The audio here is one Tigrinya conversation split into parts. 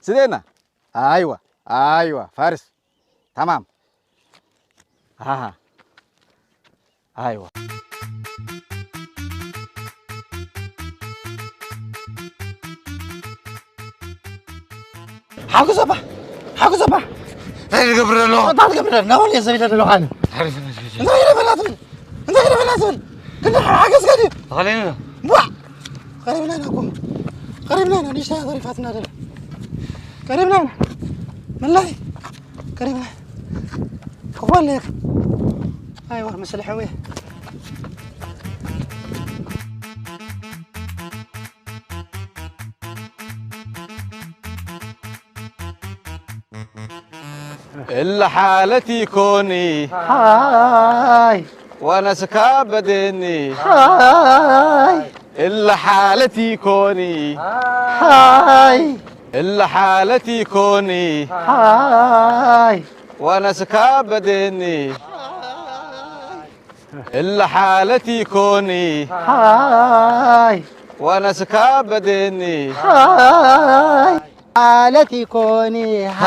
ስደና። ኣይዋ፣ ኣይዋ፣ ፋርስ። ተማም። ኣሃ። ኣይዋ። ሓጉሰባ፣ ሓጉሰባ። እንታይ ትገብር ኣለኹ? እንታይ ትገብር ኣለኹ? ናበል እየ ዘቢለ ዘለኹ ኣነ። እንታይ ግደፈላ ትብል? እንታይ ግደፈላ ትብል? ክንዲ ሓገዝካ ድዩ? ተኸለኒ ዶ? ቧዕ! ቀሪብና ኢና እኮ። ቀሪብና ኢና፣ ንእሽተይ ተሪፋትና ደላ። ቀሪብና ኢና። መላይ። ቀሪብና። ክኾን ለይክ። ኣይዋ፣ ምስለ ሕውየ። እለ ሓለቲ ኮኒ ሃይ ወነስካ በደኒ ሃይ እለ ሓለቲ ኮኒ ሃይ እለ ሓለቲ ኮኒ ሃይ ወነስካ በደኒ እለ ሓለቲ ኮኒ ሃይ ወነስካ በደኒ ሃይ ሓለቲ ኮኒ ሃ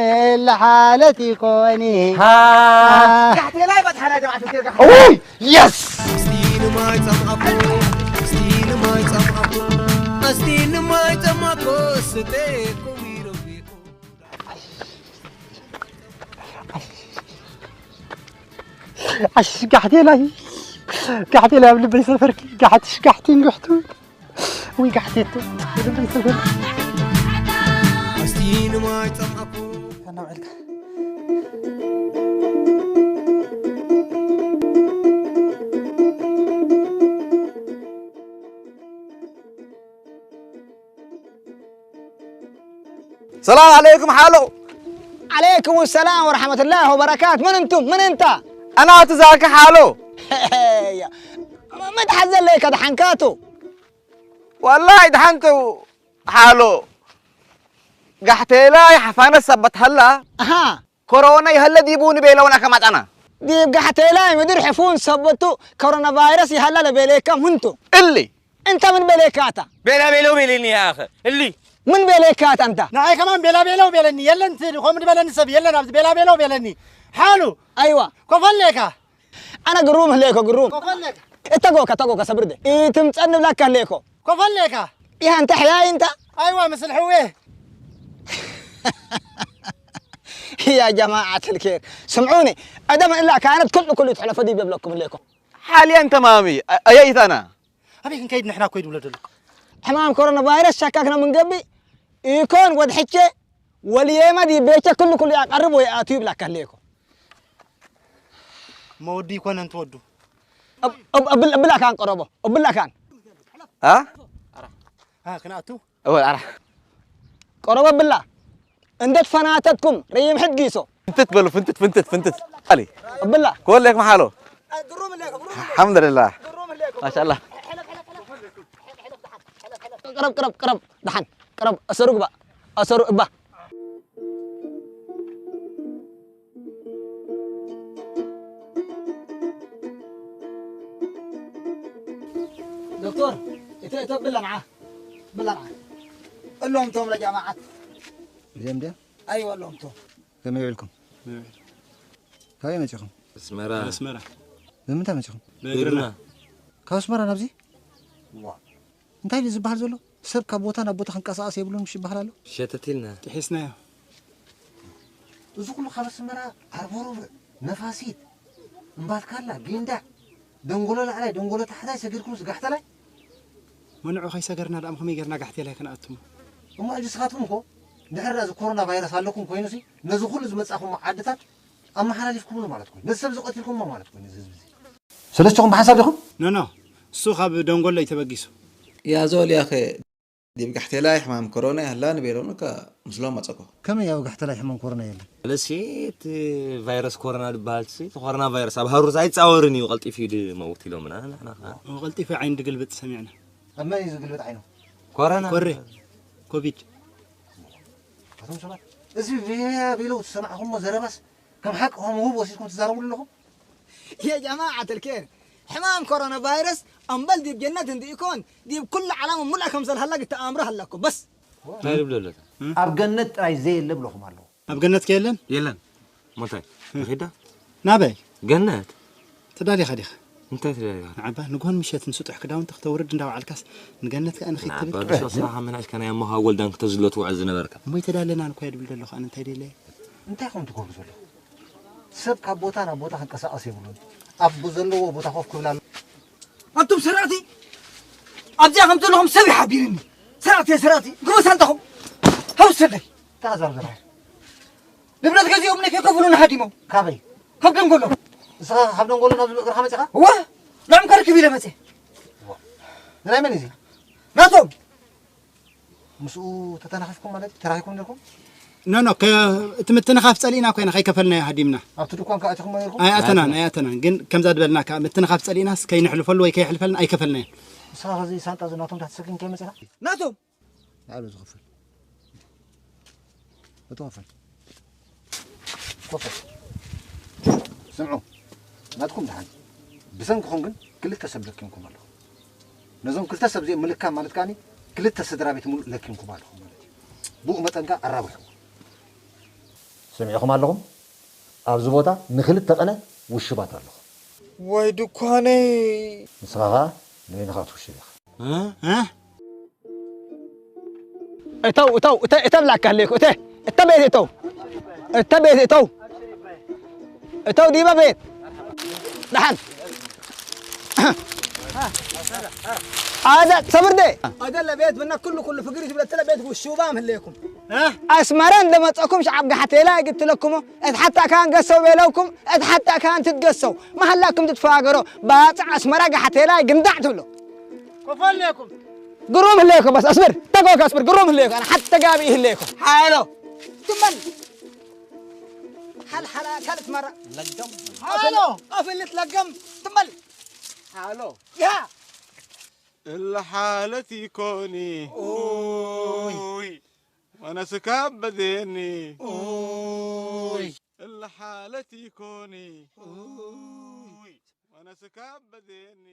እለ ሓለቲ ኮኒ ሃ ጋሕቴላይ በትሓና ጀማዓት ጌርካ ውይ የስ እስቲ ንማይ ጸምኣኮ እስቲ ንማይ ጸምኣኮ እስቲ ንማይ ጸምኣኮ ስቴኮ ይረቤኮ ኣሽ ጋሕቴላይ ጋሕቴላይ ኣብ ልበይ ሰፈርኪ ጋሕትሽ ጋሕቲ እንግሕቱ ወይ ጋሕቴቱ ኣብ ልበይ ሰፈርኪ እስቲ ንማይ ጸምኣኮ ከናውዕልካ ሰላም ዓለይኩም ሓሎ። ዓለይኩም ሰላም ወረሕመቱላህ ወበረካት። መን እንቱም? መን እንታ? ኣና እቲ ዛኪ ሓሎ። መድሓን ዘለይካ ደሓንካቱ? ወላሂ ደሓንቱ ሓሎ። ጋሕቴላይ ሓፋነ ሰበት ሃላ። ኣሃ። ኮሮና ይሀለ ዲቡ ንቤለውና ከማጣና። ዲብ ጋሕቴላይ ምድር ሕፉን ሰበቱ ኮሮና ቫይረስ ይሃላ ለቤሌካ ምንቱ። እሊ። እንተ ምን ቤሌካ ኣታ? ቤላ ቤለው ቤሌኒ ያኸ። እሊ። ምን ቤሌካ ኣታ እንታ? ንዓይ ከማን ቤላ ቤለው ቤለኒ። የለን ት-፣ ኮም ዝበለኒ ሰብ የለን ኣብዚ ቤላ ቤለው ቤለኒ። ሓሉ። ኣይዋ። ኮፈሌካ። ኣነ ግሩም ህሌኮ ግሩም። ኮፈሌካ። እተጎካ፣ ተጎካ ሰብርደ። ኢትምጸን ብላካ ህሌኮ። ኮፈሌካ። ይሃ እንተ ሕያይ እንታ? ኣይዋ ምስል ሕዌ። يا جماعة الخير سمعوني أدم إلا كانت كل كل تحلف دي بيبلكم ليكم حاليا تمامي أيتنا أبي كن كيد نحنا كويد ولا دلك حمام كورونا فيروس شككنا من قبي يكون ود حكي واليوم دي بيتك كل كل يقرب ويأتي بلا كليكم መወዲ ይኮነ እንትወዱ። እብ-፣ እብ-፣ እብል-፣ እብላ ካን ቀረቦ፣ እብላ ካን። አ? አ፣ ክንኣቱ? እወ፣ ኣራ። ቀረቦ እብላ። እንዴት ፈናተትኩም ረይም ሕጊሶ። ፍንትት በሉ፣ ፍንትት፣ ፍንትት፣ ፍንትት። ኣሊ። እብላ። ኮሌክ መሓሎ። ኣልሓምዱሊላህ። ማሻኣላህ። ቅረብ፣ ቅረብ፣ ቅረብ። ደሓን። ቅረብ፣ ኣሰሩ ግባ። ኣሰሩ እባ። ዶክተር፣ እተ-፣ እተ ብላ ንዓ። ብላ ንዓ። እሎም ቶም ለጃማዓት። እዚኦም ድያ? ኣይወ፣ እሎም ቶም። ከመይ ውዒልኩም? ካበይ መጺኹም? ኣስመራ። ኣስመራ። ብምንታይ መጺኹም? ብእግርና። ካብ ኣስመራ ናብዚ? ዋ። እንታይ ድዩ ዝበሃል ዘሎ? ሰብ ካብ ቦታ ናብ ቦታ ክንቀሳቐስ የብሉን ምሽ ይበሃል ኣሎ? ሸተት ኢልና። ጥሒስናዮ። እዚ ኩሉ ካብ ኣስመራ ዓርቦሮብዕ፣ ነፋሲት፣ እምባትካላ፣ ጊንዳዕ፣ ደንጎሎ ላዕላይ፣ ደንጎሎ ታሕታይ ሰጊርኩም እዚ ጋሕተላይ? መንዑ ከይሰገርና ደኣም ከመይ ጌርና ጋሕቴላይ ክንኣቱም? እሞ ሕጂ ንስኻትኩም እኮ ድሕሪ እዚ ኮሮና ቫይረስ ኣለኩም ኮይኑሲ ነዚ ኩሉ ዝመጻኹም ዓድታት ኣመሓላሊፍኩምሉ ማለት ኮይኑ፣ ነዚ ሰብ እዚ ቀቲልኩሞ ማለት ኮይኑ፣ እዚ ህዝቢ እዚ። ሰለስቲኹም ብሓንሳብ ዲኹም? ኖ፣ ኖ፣ እሱ ካብ ደንጎሎ እዩ ተበጊሱ። ያዞ ሊያኸ ዲብ ጋሕቴላይ ሕማም ኮሮና ይሃላ ንቤሎምካ ምስሎም መጸኮ። ከመይ ያው ጋሕቴላይ ሕማም ኮሮና የለን? ለሲ እቲ ቫይረስ ኮሮና ዝበሃል ሲ፣ እቲ ኮሮና ቫይረስ ኣብ ሃሩር ኣይጻወርን እዩ፣ ቀልጢፉ እዩ ድመውት ኢሎምና፣ ንሕና ኸኣ። ኦ፣ ቀልጢፉ ዓይኑ ድግልብጥ ሰሚዕና። ኣብ መን እዩ ዝግልብጥ ዓይኑ? ኮሮና። ኮሬ። ኮቪድ። ኣቶም ሰባት፣ እዚ ቪያ ቢለው ዝሰማዕኹሞ ዘረባስ ከም ሓቂ ከም ውብ ወሲድኩም ትዛረቡ ኣለኹም? يا جماعة الخير، ሕማም ኮሮና ቫይረስ እምበል ዲብ ጀነት እንድኢኮን ዲብ ኩሉ ዓለም ሙሉእ ከም ዘልሃላ ግተኣምሩ ሃላኮ። በስ። እንታይ ዝብሎ ኣሎ? ኣብ ገነት ጥራይ ዘየለ ብለኹም ኣለኹ። ኣብ ገነት ከ የለን? የለን። ሞታይ? ንኺዳ? ናበይ? ገነት። ተዳሊኻ ዲኻ? እንታይ ተዳሊኻ? ንዓባ ንግሆን ምሸትን ስጡሕ ክዳውንቲ ክተውርድ እንዳወዓልካስ ንገነት ከኣ ንኺድ ትብል? ንዓባ ንሶ ስራኻ መናእሽካ ናይ ኣሞኻ ወልዳን ክተዝሎ ትውዕል ዝነበርካ። እሞ ኣይተዳለናን እኮ እየ ድብል ዘለኹ፣ ኣነ እንታይ ደለ? እንታይ ኢኹም ትገብሩ ዘለኹም? ሰብ ካብ ቦታ ናብ ቦታ ክንቀሳቐስ የብሉን። ኣብ ዘለዎ ቦታ ኮፍ ክብል ኣሎ። ኣንቱም ሰራእቲ ኣብዚኣ ከም ዘለኹም ሰብ ይሓቢርኒ። ሰራእቲ ሰራእቲ ግበስ ኣንታኹም ሃውሰለይ። እንታይ ዘርዝራ? ንብረት ገዚኦም ነይ ከይከፍሉና ሃዲሞም። ካበይ? ካብ ደንጎሎ። ንስኻ ካብ ደንጎሎ ናብዚ እግርኻ መጺኻ? እወ፣ ሎም ከርክብ ኢለ መጽየ። እዋ። ንናይ መን እዩ እዚ? ናቶም። ምስኡ ተተናኺፍኩም ማለት እዩ? ተራኺብኩም ነርኩም? ኖ፣ ኖ፣ ከ-፣ እቲ ምትንኻፍ ጸሊእና ኮይና ከይከፈልናዮ ሃዲምና። ኣብቲ ድኳን ከኣ ኣቲኹም ነርኩም? ኣይኣተናን፣ ኣይኣተናን። ኣይኣተናን። ግን ከምዛ ዝበልና ከኣ ምትንኻፍ ጸሊእናስ ከይንሕልፈሉ ወይ ከይሕልፈልና ኣይከፈልናዮን። ንስኻ ኸዚ ሳንጣ እዚ ናቶም ታሕቲ ተሰኪምካዮ መጺኻ? ናቶም። ንዓሉ ዝኸፍል። እቶ ኸፍል። ኮፈል። ስምዑ፣ ናትኩም ደሓን። ብሰንክኹም ግን ክልተ ሰብ ለኪምኩም ኣለኹም። ነዞም ክልተ ሰብ እዚኦም ምልካም ማለት ከኣኒ ክልተ ስድራ ቤት ሙሉእ ለኪምኩም ኣለኹም ማለት እዩ። ብኡ መጠን ከኣ ኣራብሕዎ። ሰሚዕኹም ኣለኹም? ኣብዚ ቦታ ንክልተ ቀነ ውሹባት ኣለኹም። ወይ ድኳነይ። ንስኻ ኸኣ ንበይንኻ ክትውሽብ ኢኻ። እ? እ? እተው፣ እተው፣ እተ-፣ እተ ብላካ ህለይኩ፣ እተ፣ እተ ቤት እተው። እተ ቤት እተው። እተው ዲበ ቤት። ደሓን። ኣደ ሰብርደ። ኣደለ ቤት ብና ኩሉ ኩሉ ፍግሪ ትብለ እተለ ቤት ውሹባ ምህለይኩም። ኣስመራ እንደመጸኩም ሸዓብ ጋሓቴላ ይግትለኩሞ። እት ሓታ ካን ገሰው ቤለውኩም፣ እት ሓታ ካን ትትገሰው። መሃላኩም ትትፈጋገሮ። ባጽዕ ኣስመራ ጋሓቴላ ይግንዳዕ ትብሎ። ኮፈለኩም። ግሩም ህለየኮ በስ ኣስብር፣ ተጎካ ኣስብር፣ ግሩም ህለየኮ፣ ኣነ ሓቲ ተጋቢ ህለየኮ። ሓሎ። ትመል። ሓል ሓላ ካልት መራ። ለገም። ሓሎ። ኣፍልት ለገም። ትመል። ሓሎ። ያ። እለ ሓለት ይኮኒ። ኡይ። ወነስካ በዴኒ። ኡይ። እለ ሓለት ይኮኒ። ኡይ። ወነስካ በዴኒ።